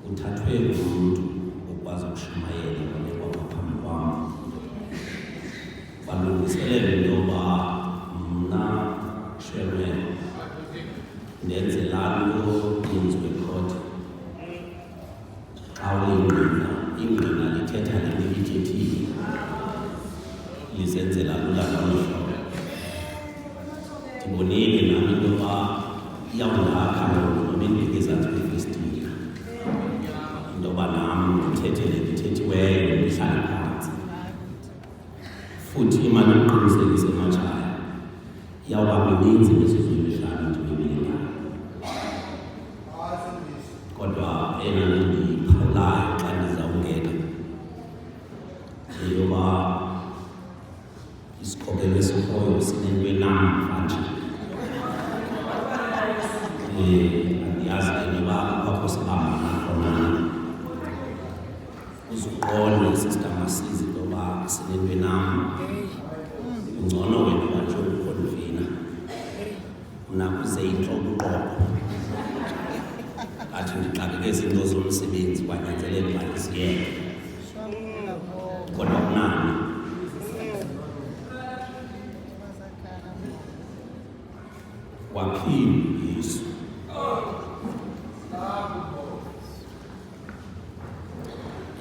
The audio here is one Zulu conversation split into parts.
Uthathwe ngumntu okwazi ukushumayela wabekwa ngaphambi kwam. Balungiselela into yoba mna chairman ndenze laa nto yenziwe ekhoti. Xa ulingqina, ingqina lithetha le nto ibithethile, lizenzela lula ngolo hlobo. Ndibonile nam into yoba iyawundakha loo nto noba indibeke ezantsi kwefestile, into yoba nam ndithethe le nto ithethiweyo ndihlale phantsi. Futhi imali yokuqinisekisa ematshaya iyawuba mininzi imizuzu emihlanu ndibibile nayo. Kodwa eyona nto ndiyiphawulayo xa ndizawungena yeyoba isikhokelo esikhoyo sinento enamva nje. Andiyazi ke noba apho sibambana khona. Uzuqonde sister Masizi into yoba sinento enam. Ungcono wena uba nje ukhonvina. Mna kuze intloko uqobo. Ngathi ndixakeke zinto zomsebenzi kwanyanzeleka uba ndiziyeke. Kodwa kunani. Waphinda uYesu.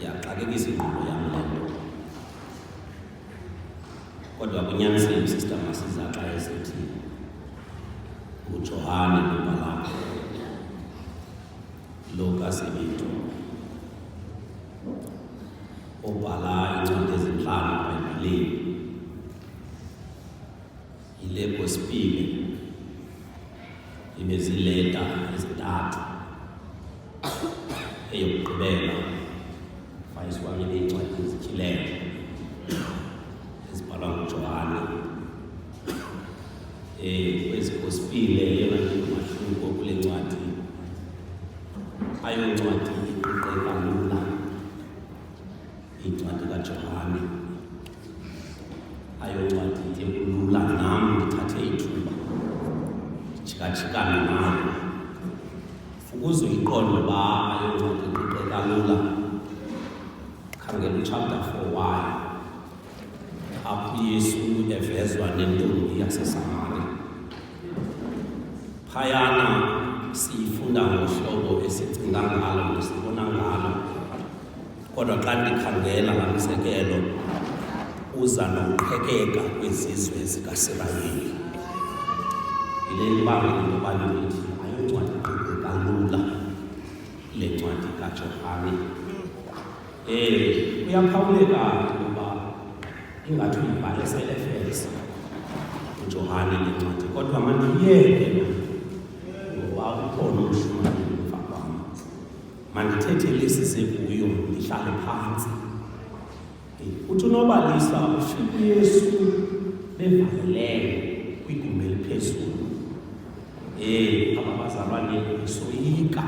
Yaxakekisa ingqondo yam le nto. Kodwa kunyanisile uSister Masiza xa esithi uJohane lobhalapha lo kaSebethu obhala iincwadi ezintlanu eBhayibhileni yile gospile ibe ziileta ezintathu eyokugqibela fayiswami ibe incwadi ezityhileyo ezibhalwa nguJohane. Kwezi gospile eyona nto ingumahluko kule ncwadi ayoncwadi iqiqeka lula incwadi kaJohane ayoncwadi ekulula nam ndithathe ithuba ndijikajikane nayo ukuze uyiqonde uba ayoncwadi iqiqeka lula. Khangela uchapter 4 wayo apho uYesu evezwa nentombi yaseSamari. Phayana siyifunda ngohlobo esicinga ngalo nesibona ngalo, kodwa xa ndikhangela laa mzekelo uza nokuqhekeka kwezizwe zikaSirayeli. Yile nto ibangela into yoba ndithi ayoncwadi iqiqeka lula le ncwadi kaJohane. Kuyaphawuleka ukuba ingathi uyibhale sele-Efese uJohane le ncwadi, kodwa mandiyeke ngoba ukhona umshumayeli emva kwam. Mandithethe lesi sekuyo ndihlale phantsi. Uthi unobalisa ufika uYesu bevalelene kwigumbi eliphezulu. Aba bazalwane besoyika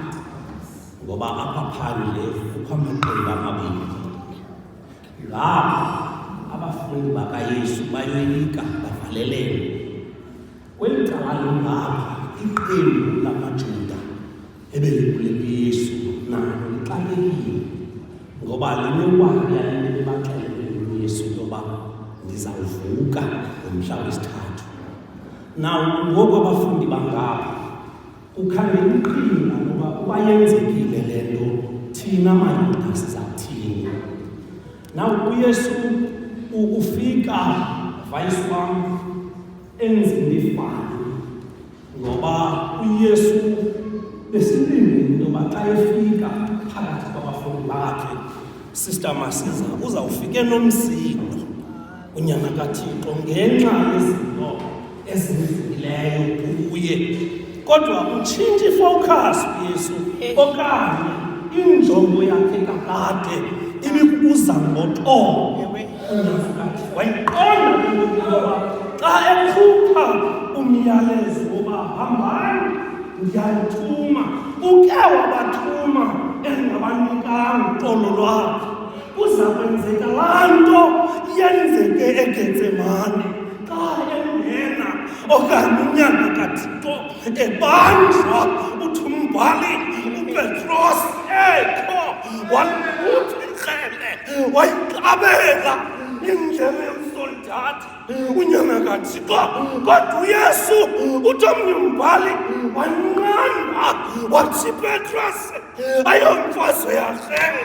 ngoba apha phandle kukho amaqembu amabini. Ngapha abafundi bakaYesu bayoyika bavalelene. Kweli cala ngapha iqembu lamaJuda ebelibulele uYesu nalo lixakekile ngoba linewari yale bebaxelele uYesu into yoba ndizawuvuka ngomhla wesithathu. Now ngoku abafundi bangapha kukhangela iqhinga ngoba uba yenzekile le nto thina maYuda siza kuthini. Now uYesu ufika vice wam enzima ifani ngoba uYesu besilindele into yoba xa efika phakathi kwabafundi bakhe, Sister Masiza, uzawufika enomsindo unyana kaThixo ngenxa yezinto ezenzekileyo kuye. Kodwa utshintsha ifocus uYesu, okanye injongo yakhe kakade ibikukuza ngoxolo. Unyana kaThixo wayiqonda into yoba xa ekhupha umyalezo woba hambani ndiyanithuma, uke wabathuma engabanikanga uxolo lwakhe. Kuza kwenzeka laa nto yenzeke eGetsemane xa engena okanye unyana kaThixo ebanjwa, uthi umbhali uPetros Wayekho walibutha ikrele wayiqabela indlebe yomsoldati unyana kaThixo. Kodwa uYesu uthi omnye umbhali wanqanda wathi Petros ayomfazwe yakrele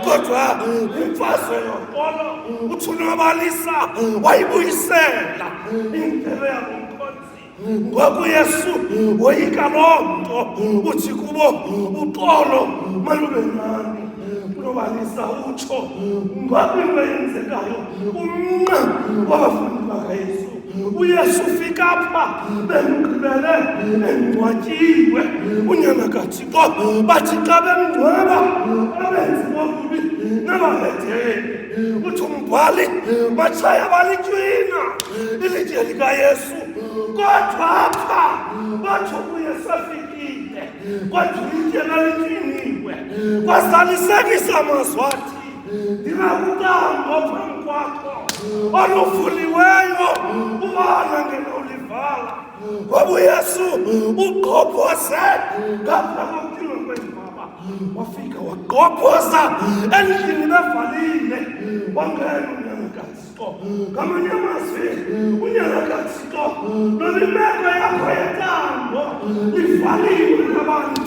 kodwa imfazwe yonkolo uthi unobalisa wayibuyisela indlebe yabomkhonzi. Ngoku Yesu woyika loo nto, uthi kubo uxolo malube nani. Unobalisa utsho ngoku into eyenzekayo umnqa wabafundi bakaYesu. UYesu ufika apha bemgqibele engcwatyiwe unyana kaThixo. Bathi xa bemngcwaba abenzi bobubi nabahedeni. Uthi umbhali batshaya balitywina ilitye likaYesu. Kodwa apha batsho kuye sefikile, kodwa ilitye lalitywiniwe. Kwazalisekisa amazwi athi ndinakutambo phambi kwakho oluvuliweyo ubana ngenolivala. Ngoba uYesu ugqobhoze ngapha kokutyilwa kwengcwaba, wafika wagqobhoza endlini bevalile, wangena unyana kaThixo. Ngamanye amazwi unyana kaThixo nobimeko yakho yentambo ivaliwe ngabantu,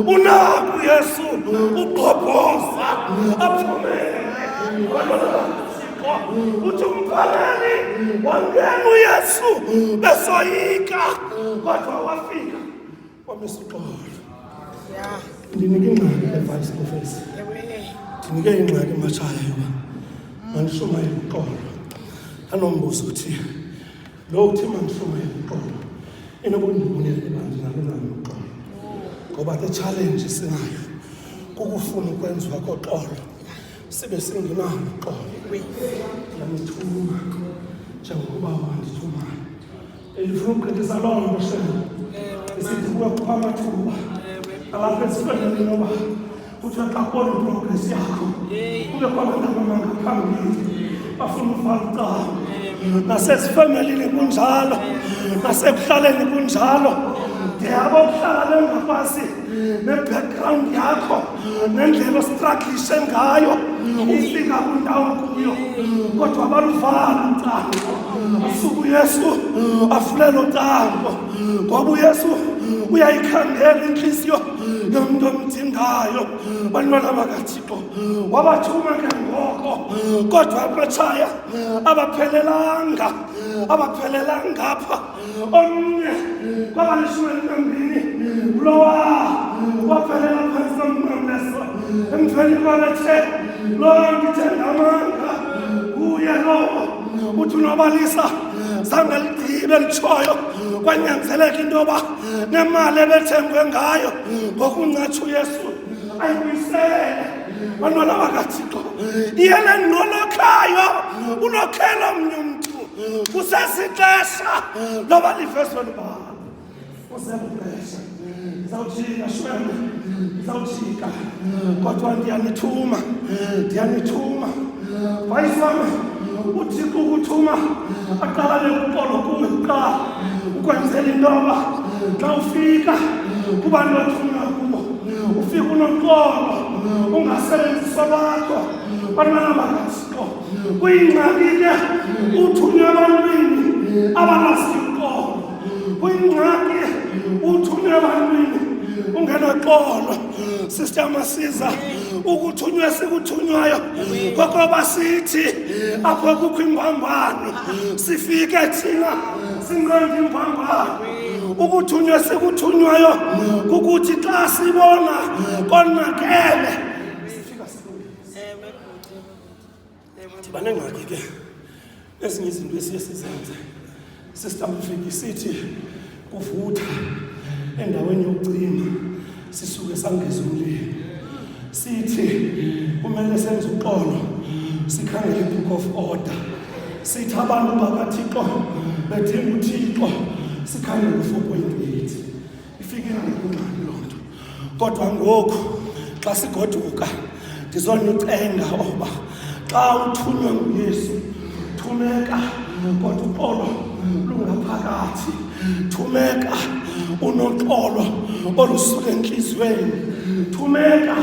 unaku Yesu ugqobhoza aphumele. Bantwana bakaThixo, uthi umphaleli wangena uYesu besoyika, kodwa wafika wamisa uxolo. Ndinike ingxaki le vice office, ndinike ingxaki matshaya yoba mandishumayele uxolo. Anombuzo uthi lo uthi mandishumayele uxolo inoba undibonele uba ndinalo nani uxolo, ngoba the challenge sinayo kukufuna ukwenziwa koxolo sibe singenalo uxolo. Ndiyamthuma njengokuba wandithumayo. Ndifuna ukugqithisa loo nto shame, isithi kuwe kukho amathuba alapha esikolweni noba kuthiwa xa kubona iprogress yakho kube khona abantu abangaphambili bafuna uvala ucango. Nasezifemelini kunjalo, nasekuhlaleni kunjalo. Ndiyabo ukuhlala bengakwazi ne-background yakho nendlela ostruglishe ngayo ufika kwindawo kuyo, kodwa baluvala ucango. Asuke uYesu afulele ucango, ngoba uYesu uyayikhangela intliziyo yomntu omdingayo. Bantwana bakaThixo, wabathuma ke ngoko, kodwa abatshaya abaphelelanga, abaphelelanga apha. Omnye kwabalishumi elinambini lowa waphelela phantsi komnqamlezo emthweni kwabethe lowo ndithe ngamanga kuye lowo. Uthi unobalisa zange ligqibe litshoyo, kwanyanzeleka into yoba nemali ebethengwe ngayo ngokuncatsha uYesu ayibuyisele. Bantwana bakaThixo, iyele nolokhayo ulokhela omnye umntu kusesixesha loba livezwe lubani kusexesha. Ndizawujika shwele, ndizawujika, kodwa ndiyanithuma, ndiyanithuma. Vayiswam uThixo ukuthuma aqala nekuxolo kuwe kuqala, ukwenzela into yoba xa ufika kubantu othunywa kubo ufika unoxolo, ungasebenzisi olwakho. Bantwana bakaThixo, kuyingxaki ke uthunywa ebantwini abalaziyo uxolo, kuyingxaki uthunywa ebantwini ungenaxolo. Sister Masiza, ukuthunywa esikuthunywayo kokoba sithi apho kukho imbambano sifike thina sinqanda imbambano. Ukuthunywa esikuthunywayo kukuthi xa sibona konakele sifika silungise. Ndiba nengxaki ke ezinye izinto esiye sizenze, Sister Mfiki, sithi kuvutha endaweni yokucima sisuke sangeza umlilo, sithi kumele senze uxolo sikhangele i-book of order, sithi abantu bakaThixo bedinga uThixo sikhangele u-4.8. Ifike ingxaki loo nto. Kodwa ngoku xa sigoduka ndizonicenga oba xa uthunywa nguYesu thumeka, kodwa uxolo lungaphakathi. Thumeka unoxolo olusuka entliziyweni, thumeka.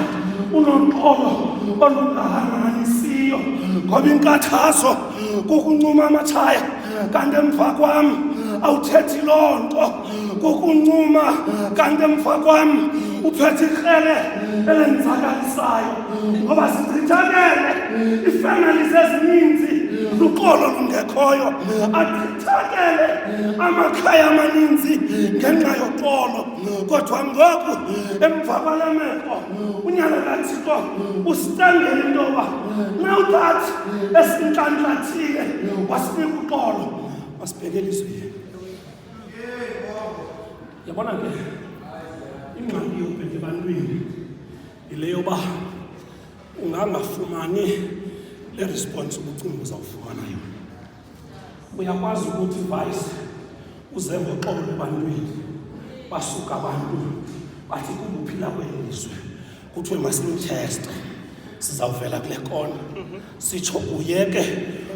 Uxolo olungahanganisiyo, ngoba inkathazo kukuncuma amatshaya, kanti emva kwam awuthethi loo nto. Kukuncuma, kanti emva kwam uphethe ikrele elenzakalisayo, ngoba sichithakele iifemeli ezininzi luxolo lungekhoyo. Achithakele amakhaya amaninzi ngenxa yoxolo. Kodwa ngoku emva kwale meko, unyana kaThixo usitangela into yoba now that esintlantlathile wasinika uxolo, masibheke elizweni. Yabona ke, ingxaki yobheka ebantwini yile yoba ungangafumani le response ubucinga uzawufumana yona. Uyakwazi ukuthi vice uze ngoxolo ebantwini, basuka abantu bathi kubuphila kweli lizwe kuthiwe masimtheste, sizawuvela kule kona sitsho uyeke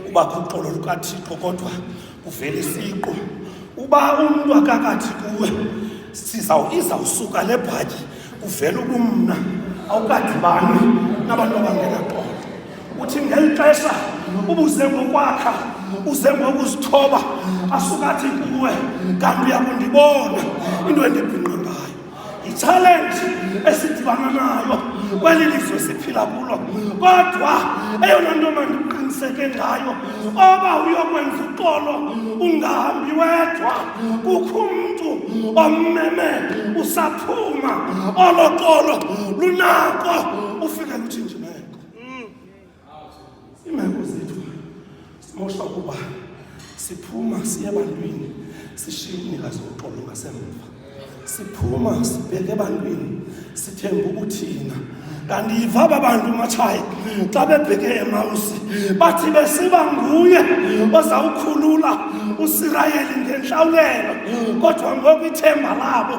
ubakho uxolo lukaThixo, kodwa kuvela isiqu. Uba umntu akakathi kuwe izawusuka le bhatyi, kuvela ubumna, awukadibani nabantu abangenaxolo. Uthi ngeli xesha ubuze ngokwakha, uze ngokuzithoba, asuka athi kuwe kanti uyakundibona into endibhinqa ngayo. Yi-challenge esidibana nayo kweli lizwe siphila kulo. Kodwa eyona nto mandiqiniseke ngayo, oba uyokwenza uxolo ungahambi wedwa, kukho umntu ommeme usaphuma. Olo xolo lunako ufike lutshintshe imeko. Iimeko zethu simosha ukuba siphuma siye ebantwini, sishiye umnikazi woxolo ngasemva. Siphuma sibheke ebantwini, sithemba ubuthina, kanti yiva aba bantu matshayi xa bebheke eMawusi, bathi besiba nguye ozawukhulula uSirayeli ngentlawulelo, kodwa ngoku ithemba labo